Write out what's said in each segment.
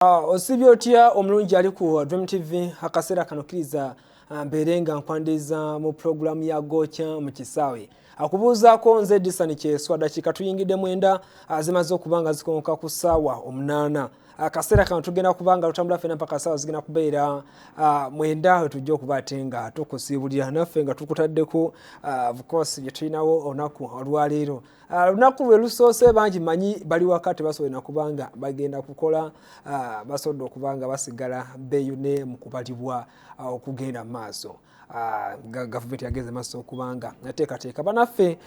Osibye otya omulungi ali ku Dream TV? Akaseera kano kkiriza mbeere nga nkwaniriza mu pulogulaamu ya Gookya mu Kisaawe. Akubuuzaako nze Disani Kyeswa. Dakiika tuyingidde 9 zimaze okuba nga zikonka ku ssaawa 8. Akaseera kano tugenda kuba nga tutambula ffena mpaka ssaawa zigenda kubeera 9, we tujja okuba ate nga tukusiibulira naffe nga tukutaddeko, of course, bye tulinawo olunaku olwaleero. Lunaku lwe lusoose, bangi manyi bali waka, tebasobola nakubanga bagenda kukola, basobodde okuba nga basigala beeyune mu kubalibwa okugenda mu maaso. Gavumenti yagenze maaso okubanga ateekateeka banaffe.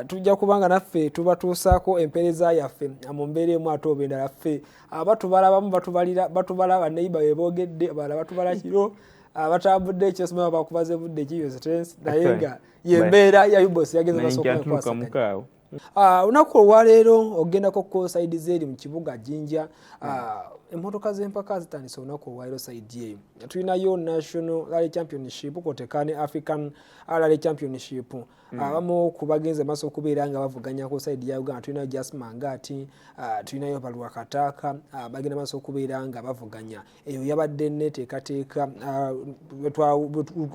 Tujja kubanga naffe tubatuusaako empeereza yaffe mu mbeera emu ate oba endala. Ffe abatubala, abamu batubalira, batubala baneiba be boogedde, abalala batubala kiro, abatambudde ekyosoma bakubaze budde kiyosetensi, naye nga yembeera ya UBOS yagenze maaso okukwasaganya. Olunaku olwaleero ogendako ku side z'eri mu kibuga Jinja, emmotoka z'empaka zitandise olunaku olwaleero. Side eyo tulinayo National Rally Championship kwoteka ne African Rally Championship. Abamu ku bagenze maaso okubeera nga bavuganya ku side ya Uganda, tulinayo Jas Mangat, tulinayo Balwa Kataaka, bagenda maaso okubeera nga bavuganya. Eyo yabadde neteekateeka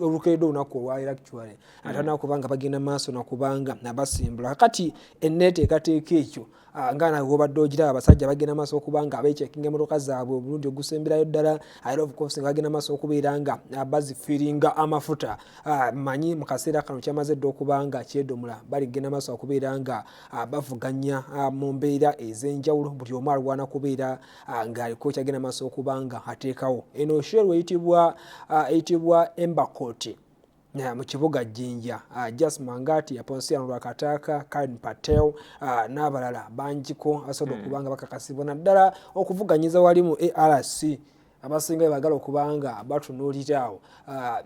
olukeredde olunaku olwaleero, actually atana kuba nga bagenda maaso nakubanga nabasimbula. Kakati eneteekateeka ekyo nga nawe obadde ogiraba, abasajja bagenda maaso okuba nga abeekyekinga emmotoka zaabwe omulundi ogusemberayo ddala, era of course nga bagenda maaso okubeera nga bazifiringa amafuta. Manyi mu kaseera kano kyamaze dda okuba nga kyedomola, baligenda maaso okubeera nga bavuganya mu mbeera ez'enjawulo. Buli omu alwana kubeera ng'aliko kyagenda maaso okuba nga ateekawo. Eno Shell eyitibwa Embercourt mu kibuga Jjinja. Jas Mangat, Ponsiano Lwakataka, Karen Patel n'abalala bangiko abasobodde okuba nga bakakasibwa naddala okuvuganyiza wali mu ARC. Abasinga bebagala okuba nga batunuulira awo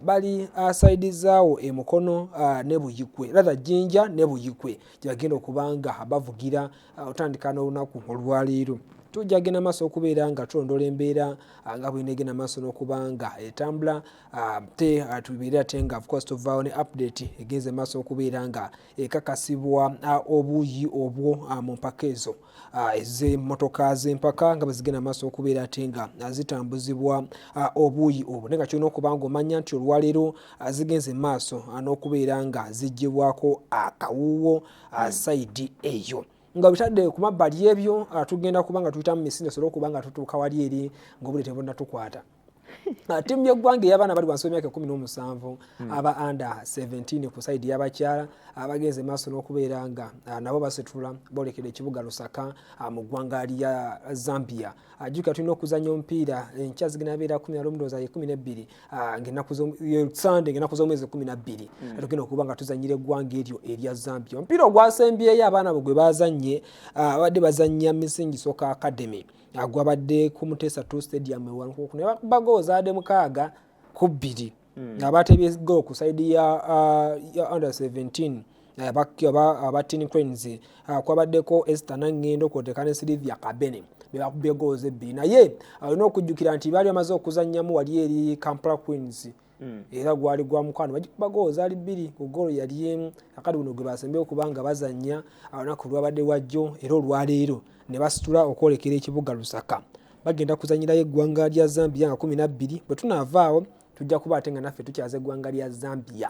bali side zaawo emukono ne Buyikwe, rather Jjinja ne Buyikwe, gye bagenda okuba nga bavugira otandika n'olunaku olwaleero. Tujja genda maaso okubeera nga tulondola embeera nga bwenegenda maaso n'okuba nga etambula, te tubeere ate nga of course tuvaawo ne update egenze maaso okubeera nga ekakasibwa obuuyi obwo mu mpaka ezo ez'emmotoka z'empaka nga bwe zigenda maaso okubeera ate nga zitambuzibwa obuuyi obwo. Naye nga kirina okuba nga omanya nti olwaleero zigenze maaso n'okubeera nga ziggyibwako akawuuwo side eyo. Nga bitadde ku mabbali ebyo, tugenda kuba nga tuyita mu misinde sobole okuba nga tutuuka wali eri ng'obudde tebunnatukwata. Ttiimu y'eggwanga ey'abaana bali wansi w'emyaka 17, aba under 17 ku side y'abakyala, abagenze maaso n'okubeera nga nabo basitula boolekera ekibuga Lusaka mu ggwanga lya Zambia. Jjukira tulina okuzannya omupiira enkya, zigenda beera 11, ndowooza ye 12, Sunday, ng'ennaku z'omwezi 12, tugenda okuba nga tuzannyira eggwanga eryo erya Zambia. Omupiira ogwasembyeyo abaana bo gwe bazannye, babadde bazannya Misingi Soccer Academy, gwabadde ku Muteesa 2 Stadium ewankoko, ne bakuba goolo zaadde 6-2. Abatebye goolo ku side ya under 17 aba Teen Cranes kwabaddeko Esther Nangendo kwoteka ne Sylvia Kabene, bebakubye goolo ebbiri. Naye olina okujjukira nti baali bamaze okuzannyamu wali eri Kampala Queens, era gwali gwa mukwano, bagikuba goolo zaali 2 ku goolo yali emu. Akati guno gwe basembyeyo okuba nga bazannya olunaku lwabadde wajjo, era olwaleero ne basitula okwolekera ekibuga Lusaka. Bagenda kuzanyirayo eggwanga lya Zambia nga 12. Bwe tunaavaawo tujja kuba ate nga naffe tukyaza eggwanga lya Zambia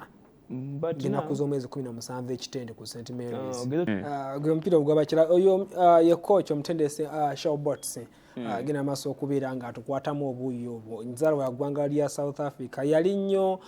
ennaku z'omwezi 17 ekitende ku St Mary's. Gwe omupiira ogw'abakyala. Oyo ye coach omutendesi Shawbots, agenda maaso okubeera nga atukwatamu obuuyi obwo. Nzaalwa ya ggwanga lya South Africa, yali nnyo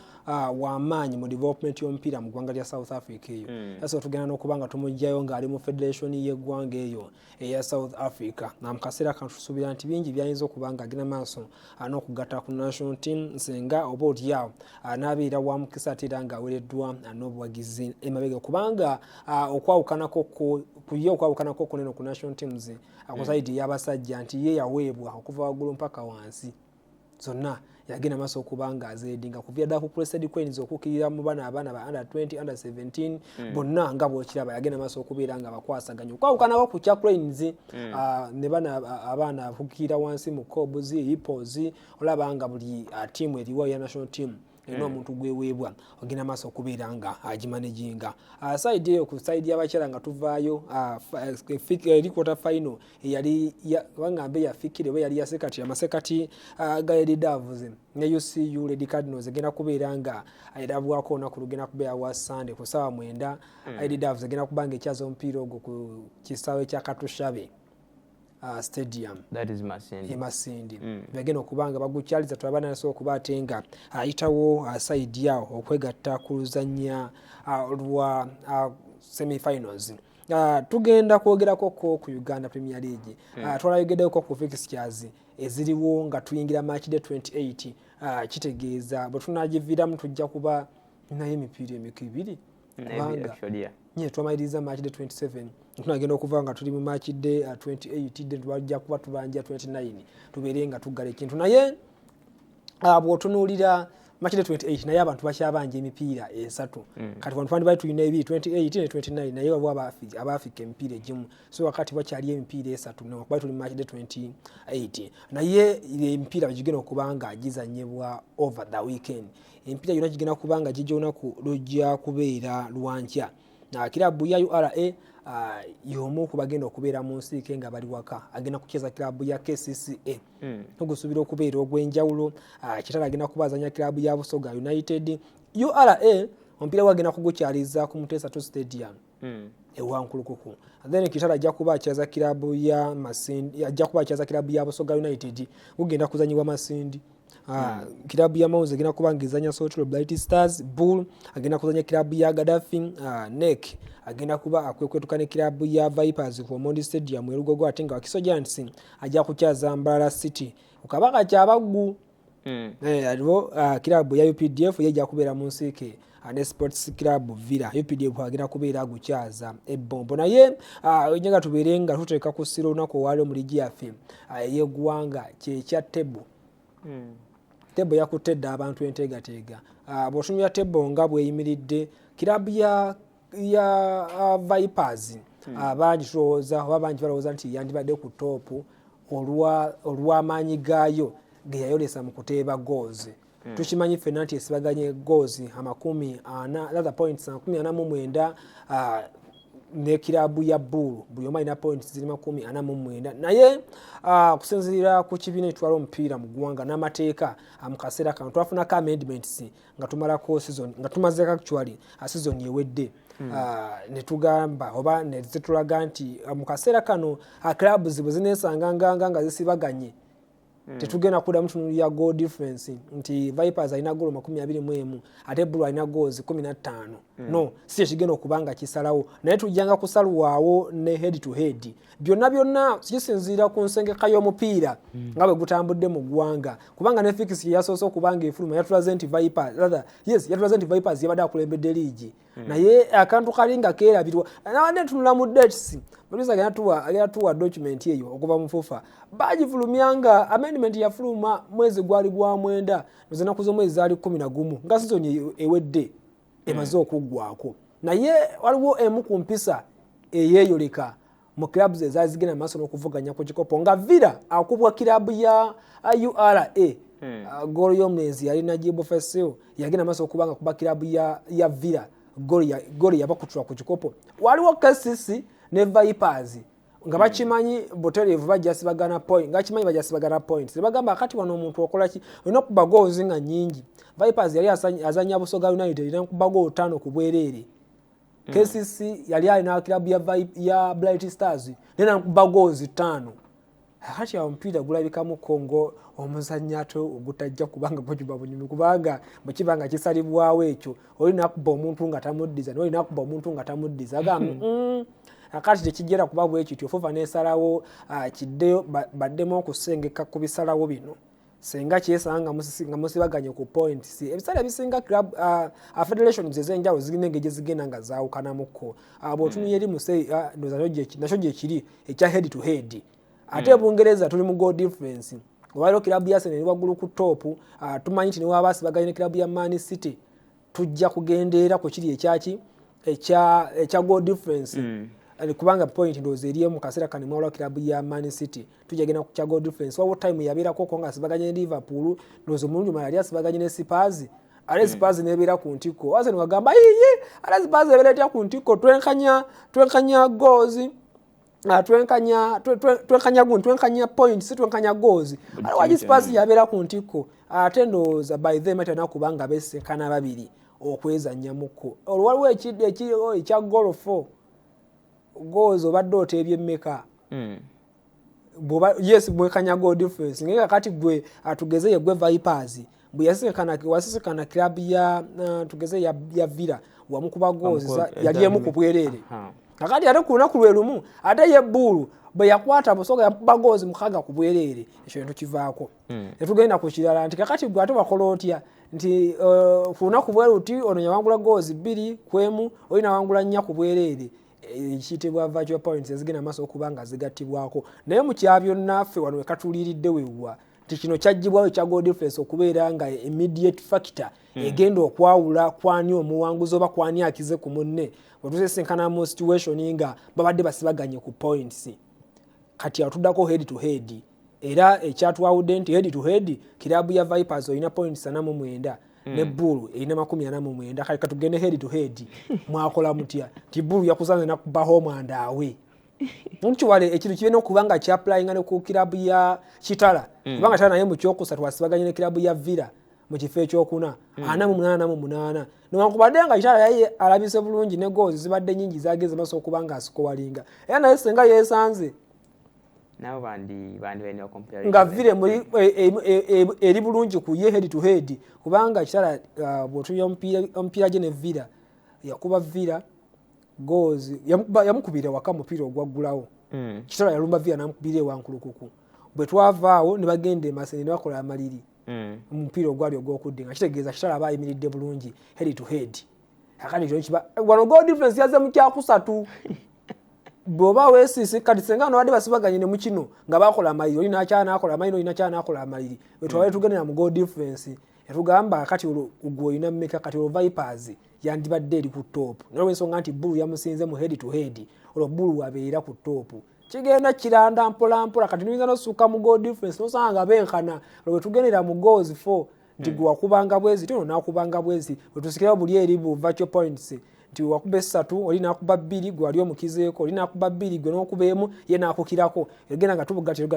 wamaanyi mu development y'omupiira mu ggwanga lya South Africa eyo. Asa tugenda n'okuba nga tumugjayo ng'ali mu federation y'eggwanga eyo eya South Africa. Na mu kaseera kano tusuubira nti bingi byayinza okuba nga agenda maaso n'okugatta ku national team, singa oba oliawo n'abeera wa mukisa ate era ng'awereddwa n'obuwagizi emabega, kubanga okwawukanako ku ye, okwawukanako kunene ku national teams ku side y'abasajja, nti ye yaweebwa okuva waggulu mpaka wansi, zonna yagenda maaso okuba nga azeedinga kuviira ddala ku Crested Cranes okukkirira mu bana abaana ba under 20, under 17, bonna nga bwokiraba yagenda maaso okubeera nga bakwasaganya. Okwawukanako ku kya Cranes ne bana abaana okukkirira wansi mu Cobs, Hippos, olaba nga buli ttiimu eriwo ya national team. Erina omuntu gweweebwa ogenda maaso okubeera nga agimanaginga. Side eyo, ku side y'abakyala nga tuvaayo, eri quarter final eyali baŋŋambe yafikire oba yali yasekati, amasekati ga Lady Doves ne UCU Lady Cardinals egenda kubeera nga erabwako olunaku lugenda kubeera wa Sunday ku ssaawa 9. Lady Doves egenda kuba nga ekyaza omupiira ogwo ku kisaawe kya Katushabe Stadium. That is Masindi. E Masindi. Bagenda okuba nga bagukyaliza, tulaba nasobola okuba ate nga ayitawo side awo okwegatta ku luzannya lwa semifinals. Tugenda kwogerako ko ku Uganda Premier League. Twalayogeddeko ku fixtures eziriwo nga tuyingira match day 28. Kitegeeza bwe tunagiviiramu tujja kuba naye emipiira emiko ebiri, kubanga Actually, yeah. Nye twamaliriza match day 27, tunagenda okuva nga tuli mu match day 28, then twajja kuba tubanja 29 tubeere nga tuggala ekintu. Naye bw'otunuulira match day 28, naye abantu bakyabanja emipiira esatu. Kati wano twandibadde tulina ebiri, 28 ne 29, naye waliwo abaafika emipiira egimu, so wakati wakyali emipiira esatu newakuba tuli mu match day 28. Naye emipiira gigenda okuba nga gizanyibwa over the weekend. Emipiira gyonna gigenda kuba nga gijja olunaku lujja kubeera lwankya. Kirabu ya URA y'omu ku bagenda okubeera mu nsiike nga bali waka, agenda kukyeza kirabu ya KCCA. Tugusuubira okubeera ogw'enjawulo. Kitara agenda kuba azanya kirabu ya Busoga United. URA omupiira gwe agenda kugukyaliza ku Muteesa II Stadium ewankulukuku. Then Kitara ajja kuba akyaza kirabu ya Masindi, ajja kuba akyaza kirabu ya Busoga United, gugenda kuzanyibwa Masindi. Kirabu ya Mauzi agenda kuba ng'ezanya Soltilo Bright Stars. Bull agenda kuzanya kirabu ya Gaddafi. Nek agenda kuba akwekwetuka ne kirabu ya Vipers ku Omondi Stadium e Lugogo, ate nga Wakiso Giants ajja kukyaza Mbarara City ku Kabaka Kyabaggu. Aliwo kirabu ya UPDF ye ejja kubeera mu nsiike ne Sports Club Villa. UPDF agenda kubeera agukyaza ebbombo. Naye njaga tubeere nga tuteeka ku ssira olunaku olwaleero mu liigi yaffe ey'eggwanga, kyekya table. Table yakutte dda abantu enteegateega. Bw'otunulira table nga bw'eyimiridde, kirabu ya Vipers, bangi tulowooza oba bangi balowooza nti yandibadde ku top olw'amaanyi gaayo ge yayolesa mu kuteeba goals. Tukimanyi ffenna nti esibaganye goals 40, rather points 49 ne kirabu ya Bull. Buli omu alina points ziri 49. Naye okusinziira ku kibiina ekitwala omupiira mu ggwanga n'amateeka, mu kaseera kano twafunako amendments nga tumalako season, nga tumazeeko actually season ewedde. Ne tugamba oba ne zitulaga nti mu kaseera kano clubs bwe zineesanga nga zisibaganye, tetugenda kuddamu tunulira goal difference nti Vipers alina goolo 21 ate Bull alina goals 15. No, si kyekigenda okuba nga kisalawo, naye tujjanga kusalwawo ne head to head. Byonna byonna kisinziira ku nsengeka y'omupiira nga bwe gutambudde mu ggwanga, kubanga ne fixture yasoose okuba nga efuluma yatulaze nti Vipers, rather, yes, yatulaze nti Vipers yabadde akulembedde liigi. Naye akantu kali nga keerabirwa, nabadde ntunula mu dates, producer agenda tuwa document eyo okuva mu FUFA. Bagifulumya nga amendment yafuluma mwezi gwali gwa 9, enaku z'omwezi zaali 11, nga season ewedde emaze okuggwako. Naye waliwo emu ku mpisa eyeeyoleka mu clubs ezaali zigenda maaso n'okuvuganya ku kikopo, nga Villa akubwa kirabu ya URA. Goolo y'omulenzi yali Najibu Fesil, yagenda maaso okuba nga kuba kirabu ya Villa goolo yabakutula ku kikopo. Waliwo KCC ne Vipers nga bakimanyi butereevu bajja sibagana point, nga kimanyi bajja sibagana points. Bagamba kati wano omuntu okola ki? Olina okuba goals nga nnyingi. Vipers yali azanya Busoga United, nakuba goal 5 ku bwereere. KCC yali alina kirabu ya Bright Stars, naye nakuba goals 5. Kati awo omupiira gulabikamuko ngo omuzannyo ate ogutajja kubanga gujuba bunyumi, kubanga bwe kiba nga kisalibwawo ekyo, oli nakuba omuntu nga tamuddiza, naye oli nakuba omuntu nga tamuddiza, agamba akati tekijera kuba bwe kityo. FUFA nesalawo kiddeyo baddemu okusengeka ku bisalawo bino senga kyesanga nga musibaganye ku points. Ebiseera ebisinga club federations ez'enjawulo zirina engeri gye zigenda nga zaawukanamuko. Bw'otunula eri muse ndowooza nakyo gyekiri ekya head to head. Ate Bungereza tuli mu goal difference. Olwaliro kirabu ya Arsenal eri waggulu ku top. Tumanyi nti newaba asibaganye ne kirabu ya Man City, tujja kugendeera ku kiri ekyaki ekya goal difference. Kubanga point ndowooza eriyo mu kaseera kano mwawula kirabu ya Man City, tujja genda ku kya goal difference. Waliwo time yabeerako ko nga asibaganye ne Liverpool, ndowooza omulundi omulala yali asibaganye ne Spurs. Ate Spurs nebeera ku ntikko. Arsenal wagamba yiye, ate Spurs ebeera etya ku ntikko? Twenkanya goals, twenkanya gundi, twenkanya points, twenkanya goals, ate waki Spurs yabeera ku ntikko? Ate ndowooza by them atalina kubanga besenkana babiri okwezannyamuko. Olwo waliwo ekya golf goals, obadde oteebye mmeka? Bw'oba yes, mwekanya goal difference, naye kakati gwe atugeze ye gwe Vipers bwe wasisinkana club ya tugeze ya Villa, wamukuba goals yali emu ku bwereere. Kakati ate ku lunaku lwe lumu ate ye Bulu bwe yakwata Busoga yamukuba goals 6 ku bwereere. Ekyo netukivaako, netugenda ku kirala nti kakati gwe ate wakola otya nti ku lunaku bwe luti ono yawangula goals 2-1, oli nawangula 4 ku bwereere, ekiyitibwa virtual points ezigenda maaso okuba nga zigattibwako. Naye mu kya byonna, ffe wano wekatuliiridde wewa nti kino kyaggyibwawo ekya goal difference okubeera nga immediate factor egenda okwawula kwani omuwanguzi oba kwani akize ku munne bwe tusisinkana mu situation nga babadde basibaganye ku points. Kati awo tuddako head to head, era ekyatwawudde nti head to head kirabu ya Vipers olina points 49 ne Bull erina 49. Kale katugende head to head, mwakola mutya nti Bull yakusanze nakuba home and away? Nkiwale ekintu kirina okuba nga kyapplyinga ne ku kirabu ya Kitala, kubanga Kitala naye mu kyokusatu wasibaganye ne kirabu ya Villa mu kifo ekyokuna, 48 mu 8, newankubadde nga Kitala yaye alabise bulungi ne goals zibadde nyingi zageze maaso okuba nga asikowalinga, era naye senga yeesanze Nabo bandi balina compare. Nga Villa muri eri bulungi ku ye head to head, kubanga Kitala bw'otuya omupiira gye ne Villa, yakuba Villa goals, yamukubira waka mupiira ogwaggulawo. Kitala yalumba Villa namukubira ewankulukuku. Bwe twavaawo ne bagenda e Masene ne bakola amaliri omupiira ogwali ogwokuddi, nga kitegeeza Kitala aba ayimiridde bulungi head to head. Akati kino kiba wano goal difference yazze mu kyakusatu bw'oba weesiisi. Kati senga bano badde basibaganye ne mu kino nga bakola amaliri, oli nakyala nakola amaliri, oli nakyala nakola amaliri, wetwabadde tugendera mu goal difference netugamba kati olwo gwe olina mmeka? Kati olwo Vipers yandibadde eri ku top, naye olw'ensonga nti Bulu yamusinze mu head to head, olwo Bulu abeera ku top. Kigenda kiranda mpola mpola. Kati nuyinza nosuuka mu goal difference nosanga nga benkana. Olwo wetugendera mu goals for nti gwe wakubanga bwezi ti ono nakubanga bwezi, wetusikirawo buli eri bu virtual points nti wakuba 3, oli nakuba 2, gwe wali omukizeeko, oli nakuba 2, gwe nokuba 1, ye nakukirako. Egenda nga tubuga ti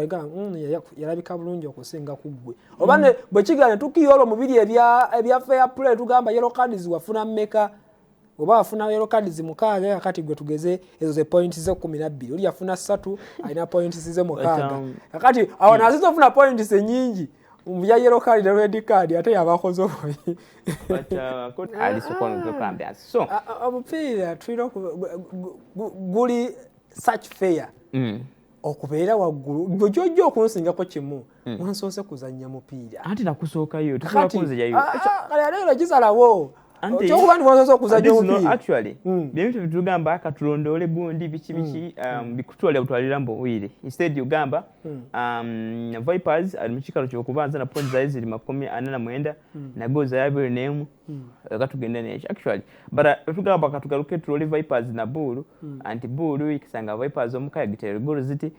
yalabika bulungi okusinga ku ggwe oba bwe kigenda ne tukiya olwo mubiri ebya fair play, tugamba yellow cards wafuna mmeka? Oba wafuna yellow cards 6, kakati gwe tugeze ezo ze points ze 12, oli yafuna 3, alina points ze 6. Kakati awo nasinza ofuna points ennyingi mu bya yellow card ne red card, ate yabakoze obubi. But alisooka so Omupiira tulina guli such fair okubeera waggulu. Gwe gyojja okunsingako kimu, wansoose kuzannya mupiira. Anti nakusookayo, tusobola Kakati kunzijayo. Kale ate era kisalawo kyokuba nti wansoose okuzannya omupiira. Actually, byebintu bitugamba katulondoole gundi biki biki, bikutwalira butwalira mbu instead ugamba Vipers ali mu kikalo kyokubanza na points zaye ziri 49 na goals zaye 21. Katugende nekyo actually, but tugamba katugaluke tulole Vipers na Bulu, anti Bulu ikisanga Vipers omuka gitera goal ziti,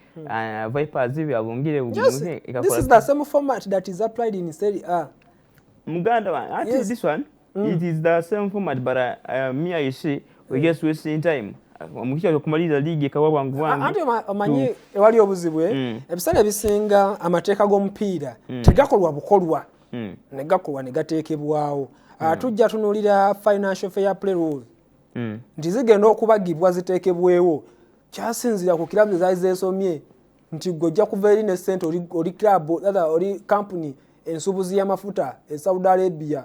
Vipers byabungire. Yes, this is the same format that is applied in Serie A. Muganda wange, anti this one, it is the same format, but me, I see we just wasting time omukisa okumaliriza liigi ekawa bwangu bwangu. Anti omanyi ewali obuzibu, ebiseera ebisinga amateeka g'omupiira tegakolwa bukolwa ne gakolwa ne gateekebwawo. Tujja tunuulira financial fair play rule nti zigenda okubagibwa ziteekebwewo, kyasinzira ku kirabu ezaali zeesomye nti gwe ojja kuva eri ne sente, oli club, rather oli company ensuubuzi y'amafuta e Saudi Arabia,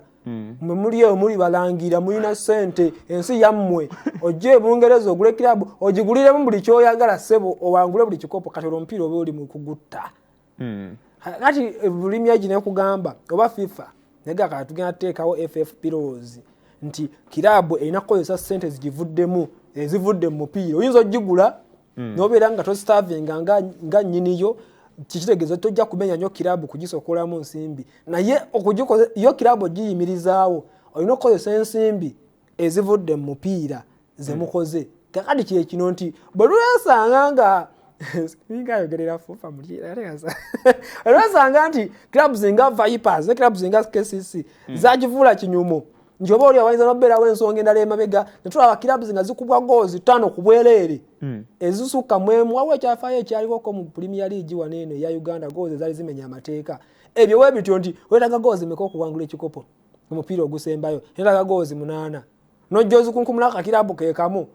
mwe muli eyo muli balangira, mulina sente, ensi yammwe, ojje e Bungereza ogule kirabu ogiguliremu buli kyoyagala, ssebo, owangule buli kikopo. Kati olwo omupiira oba oli mu kugutta. Kati bulimi egi nekugamba oba FIFA naye kati tugenda tuteekawo FFP laws nti kiraabu erina kukozesa sente zigivuddemu ezivudde mu mupiira. Oyinza ogigula nobeera nga tostarvinga nga nnyiniyo, kikitegeeza tojja kumenya nnyo kiraabu kugisokolamu nsimbi, naye yo kiraabu ogiyimirizaawo olina okukozesa ensimbi ezivudde mu mupiira zemukoze. Kakati kyekino nti bwe lwesanga nga Ninga ayogerera FUFA muli olwensanga nti clubs nga Vipers ne clubs nga KCC zagivuula kinyumo nti oba oli awayinza nobeerawo ensonga endala emabega netulaba clubs nga zikubwa goals 5 ku bwereere ezisukka mwemu. Waliwo ekyafaayo ekyaliwoko mu Premier League wano eno eya Uganda, goals ezaali zimenya amateeka. Ebyo webityo nti weetaaga goals meka okuwangula ekikopo omupiira ogusembayo? Neetaaga goals 8, nojja ozikunkumula akakirabu ke kamu,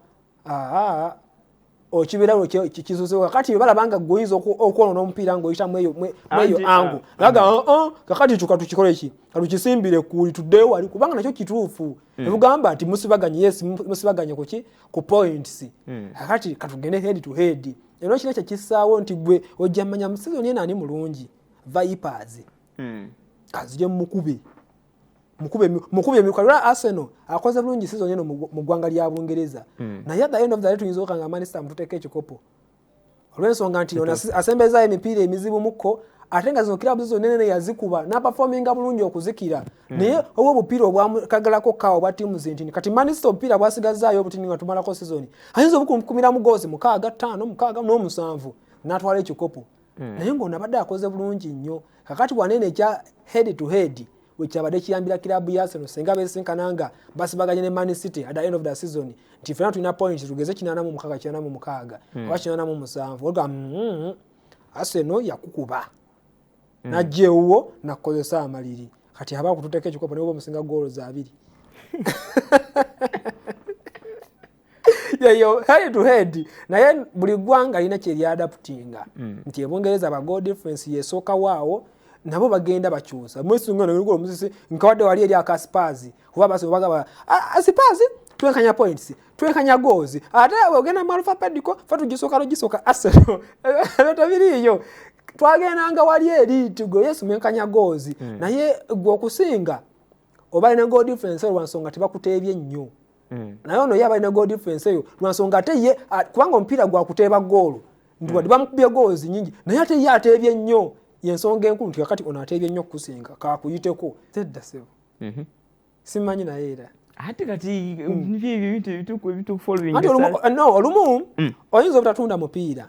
okibeerawo kisusewo. Kakati balaba nga gwe oyinza okwonoona omupiira ng'oyita mweyo ango naga kakati tuka tukikole ki, katukisimbire kuuli tuddeyo wali, kubanga nakyo kituufu. Ebugamba nti musibaganye, yes, musibaganye kuki ku points. Kakati katugende head to head. Era kino kyekissaawo nti gwe ojja manya mu season eno ani mulungi. Vipers kazije mukube mukube emikalula. Arsenal akoze bulungi season eno mu ggwanga lya Bungereza, naye at the end of the day tuyinza okanga Manchester mututeeka ekikopo olw'ensonga nti ono asembezaayo emipiira emizibu mukko, ate nga zino kirabu zonna nene yazikuba n'aperforminga bulungi okuzikira. Naye oba obupiira obwakagalako kawa obwa ttiimu zintini, kati Manchester obupiira bwasigazaayo obutini nga tumalako season ayinza obukumira goals 6, 5, 6 n'omusanvu n'atwala ekikopo, naye ng'ono abadde akoze bulungi nnyo. Kakati wanene ekya head to head wekyabadde kiyambira kirabu ya Arsenal singa besinkana nga basibaganye ne Man City at the end of the season nti fena tulina points tugeze 86, 86 oba 87, oga Arsenal yakukuba najja ewuwo nakukozesa amaliri, kati aba akututeeka ekikopo naye oba omusinga goolo za 2. Yeyo head to head. Naye buli ggwanga lina kyeryadaptinga nti ebungereza ba goal difference yesooka waawo, nabo bagenda bakyusa mwesunga nkawadde wali eri aka Spurs kuba basi bagamba Spurs twenkanya points, twenkanya goals, ate ogenda mu alphabetical fa tugisooka logisooka Arsenal ebyo tebiriiyo. Twagendanga wali eri tigo yesu mwenkanya goals, naye gwe okusinga oba alina goal difference lwa nsonga tebakuteebye nnyo. Naye ono ye aba alina goal difference eyo lwa nsonga ate ye kubanga omupiira gwakuteeba goolo nti wadde bamukubye goals nyingi naye ate ye ateebye nnyo, yensonga enkulu nti kakati ono ateebye nnyo okukusinga kakuyiteko tedda sebo. Simanyi naye era ate kati ebintu no olumu oyinza obutatunda mupiira,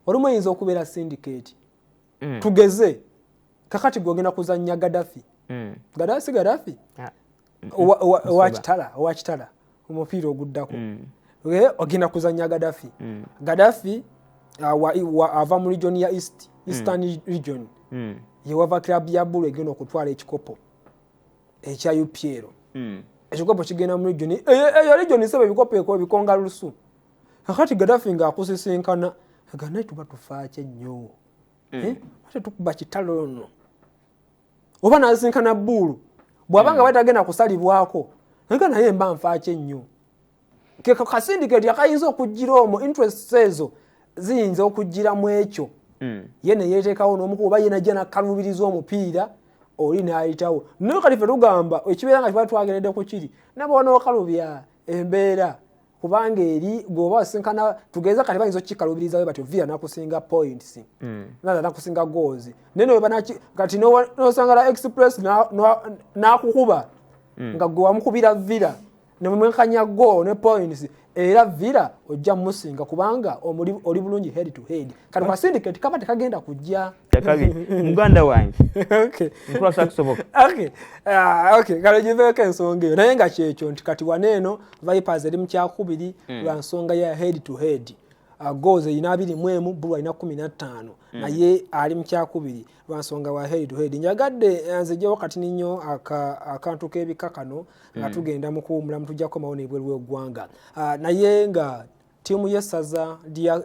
olumu oyinza okubeera syndicate. Tugeze kakati gwe ogenda kuzannya Gaddafi, Gaddafi Gaddafi owakitala omupiira oguddako ogenda kuzannya Gaddafi. Gaddafi ava mu region ya Eastern region, yewava club ya Bulu egenda okutwala ekikopo ekya UPL. Ekikopo kigenda mu region eyo, region sebe ebikopo ebikonga lusu. Kakati Gaddafi ng'akusisinkana aga naye tuba tufaaki ennyo, ate tukuba kitalo ono oba n'asisinkana Bulu bw'aba nga batagenda kusalibwako nga naye mba nfaaki ennyo. Kasindiketi akayinza okujjira omwo interests ezo ziyinza okujjiramu ekyo ye ne yeeteekawo n'omukuba oba ye najja n'akkalubiriza omupiira oli n'ayitawo. Naye kati ffe tugamba ekibeera nga kiba twagendedde ku kiri nabonookalubya embeera kubanga eri gweoba wasinkana tugeze kati bayinza okukikalubirizawe batyo Villa nakusinga points naza nakusinga goals naye kati nosangala Express n'akukuba nga gwe wamukubira Villa nemwenkanya goal ne points, era Villa ojja musinga kubanga oli bulungi head to head. Kati kwa syndicate kaba tekagenda kujja muganda wange nkulasa kusoboka. Okay, kale giveeko ensonga eyo, naye nga kyekyo nti kati waneeno Vipers eri mu kyakubiri lwa nsonga ya head to head. Goals erina 21, Bulu alina 15, naye ali mu kyakubiri lwa nsonga wa head to head. Njagadde nzijewo kati nnyo akantu k'ebika kano nga tugenda mu kuwummulamu, tujja kukomawo n'ebweru w'eggwanga. Naye nga ttiimu y'essaza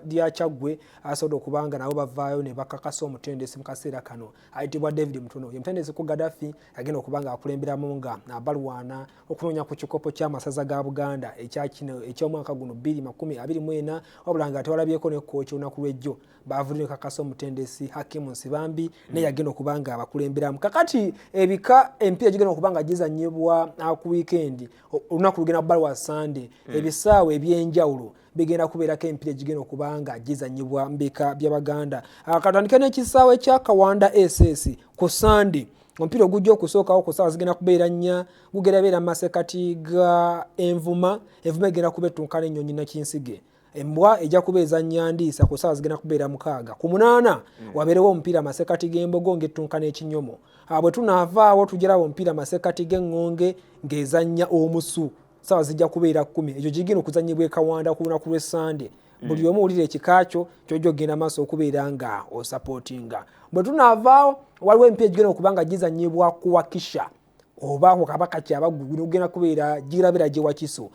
lya Kyaggwe asobodde okuba nga nabo bavaayo ne bakakasa omutendesi mu kaseera kano ayitibwa David Mutono, ye mutendesi ku Gaddafi agenda okuba nga akulemberamu nga balwana okunoonya ku kikopo ky'amasaza ga Buganda ekyakino eky'omwaka guno 2024, wabula nga tewalabyeko ne kooki olunaku lw'ejjo bavudde ne kakasa omutendesi Hakimu Nsibambi naye agenda okuba nga abakulemberamu. Kakati ebika emipiira gigenda okuba nga gizannyibwa ku weekend, olunaku lugenda kuba lwa Sunday, ebisaawe ebyenjawulo bigenda kubeerako emipiira egigenda okuba nga gizannyibwa mu bika by'Abaganda. Katandike n'ekisaawe kya Kawanda SS ku Sunday. Omupiira ogujja okusookawo ku ssaawa zigenda kubeera 4, gugenda beera mu masekati ga Envuma. Envuma egenda kuba ettunkana Ennyonyi Nakinsige. Embwa ejja kuba ezannya Ndiisa ku ssaawa zigenda kubeera 6. Ku 8 wabeerewo omupiira Masekati g'Embogo ng'ettunka n'Ekinyomo. Bwe tunaavaawo tugiraba omupiira Masekati g'Eŋŋonge ng'ezannya Omusu, ssaawa zijja kubeera 10. Ekyo kigenda okuzannyibwa e Kawanda ku lunaku lw'Essande. Buli omu wulira ekika kyo kyojja okugenda maaso okubeera nga osapootinga. Bwe tunaavaawo waliwo emipiira egigenda okuba nga gizannyibwa ku Wakisha oba ku Kabaka Kyabaggu, gugenda kubeera girabira gye Wakiso.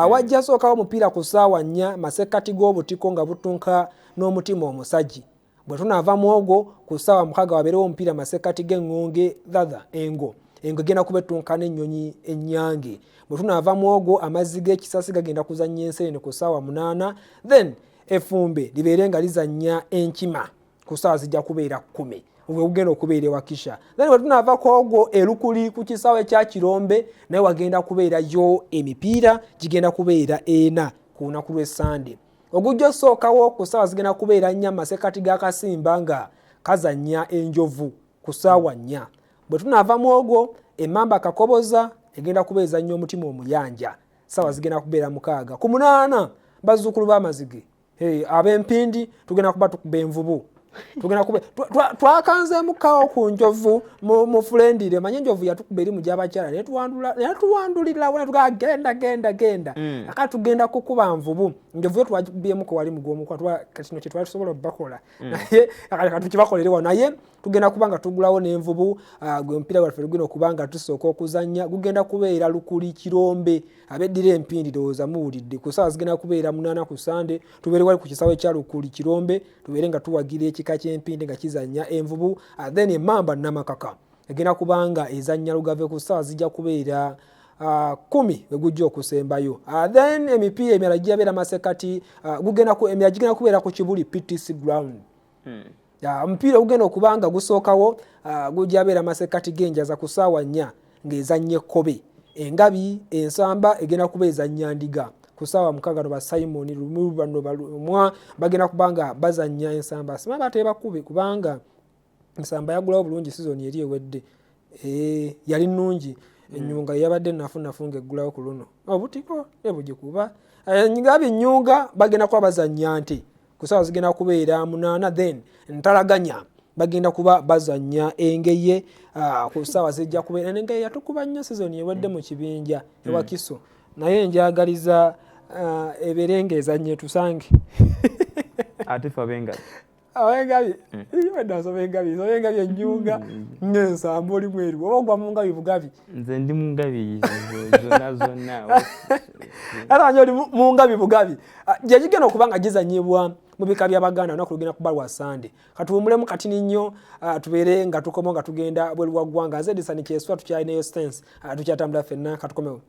Wajja sookawo omupiira ku ssaawa 4, Masekkati g'Obutiko nga butunka n'Omutima Omusagi. Bwe tunaava mu ogwo, ku ssaawa 6 wabeerewo omupiira Masekkati g'Eŋŋonge, thatha Engo egenda kuba ettunka n'Ennyonyi Ennyange. Bwe tunaava mu ogwo, Amazzi g'Ekisasi gagenda kuzannya Ensenene ku ssaawa 8, then Effumbe libeere nga lizannya Enkima ku ssaawa zijja kubeera 10, bwe gugenda okubeera ewakisha. Then bwe tunaava ku ogwo, Erukuli ku kisaawe kya Kirombe naye wagenda kubeerayo emipiira gigenda kubeera ena ku lunaku lw'Essande. Ogujja osookawo ku ssaawa zigenda kubeera 4, Masekati ga Kasimba nga kazannya Enjovu ku ssaawa 4. Bwe tunaava mu ogwo, Emmamba Kakoboza egenda kuba ezannya Omutima Omuyanja, ssaawa zigenda kubeera 6. Ku 8, bazzukulu b'Amazige, hey, ab'Empindi tugenda kuba tukuba Envubu. Tugenda kuba twakanzeemu kawo ku Njovu mu friendly. Manye Enjovu yatukuba eri mu gy'abakyala netuwandulirawo netugaa genda genda genda. Aka tugenda kukuba Nvubu. Njovu yo twagikubyemuko wali mugwomukwa, kino kyetwali tusobola obbakola, naye katukibakolere wano. Naye tugenda kuba nga tugulawo n'Envubu. Gwe mupiira gwaffe lugenda okuba nga tusooka okuzannya, gugenda kubeera Lukuli Kirombe. Abeddira Empindi ndowooza muwulidde. Ku ssaawa zigenda kubeera 8 ku Sande, tubeere wali ku kisaawe kya Lukuli Kirombe, tubeere nga tuwagira ekika ky'Empindi nga kizannya Envubu. Then Emmamba Namakaka egenda kubanga ezannya Lugave ku ssaawa zijja kubeera 10 wegujja okusembayo. Then emipiira emirala gijabeera masekati, emirala gigenda kubeera ku Kibuli PTC ground. Omupiira ogugenda okuba nga gusookawo, gujja beera Masekati g'Enjaza ku ssaawa 4 ng'ezannya Ekkobe. Engabi Ensamba egenda kuba ezannya Ndiga ku ssaawa 6. No ba Simon Lumu bano balumwa bagenda kuba nga bazannya Ensamba. Sima bateebakube kubanga Ensamba yagulawo bulungi sizoni eri ewedde. Yali nnungi. Ennyunga yabadde nafunafu ng'eggulawo ku luno Obutiko ebugikuba. Ngabi Nnyunga bagenda kuba bazannya Nte ku ssaawa zigenda kubeera 8. Then Ntalaganya bagenda kuba bazannya Engeye ku ssaawa zijja kubeera. Engeye yatukuba nnyo sizoni ewedde mu kibinja ewakiso, naye njagaliza ebeere ng'ezannya etusange. Ate fe abengabi? Abengabi wedda nsoma engabi, nsoma engabi, ennyunga ng'ensamba. Oli mweru oba ogwa mu ngabi bugabi? Nze ndi mu ngabi zonna zonna. Ate manyi oli mu ngabi bugabi. Gye gigenda okuba nga gizanyibwa mu bika by'Abaganda, olunaku lugenda kuba lwa Sande. Katuwumulemu katini nnyo, tubeere nga tukomawo nga tugenda bweru wa ggwanga. Nze Disani Kyeswa, tukyalinayo stens, tukyatambula ffenna. Katukomewo.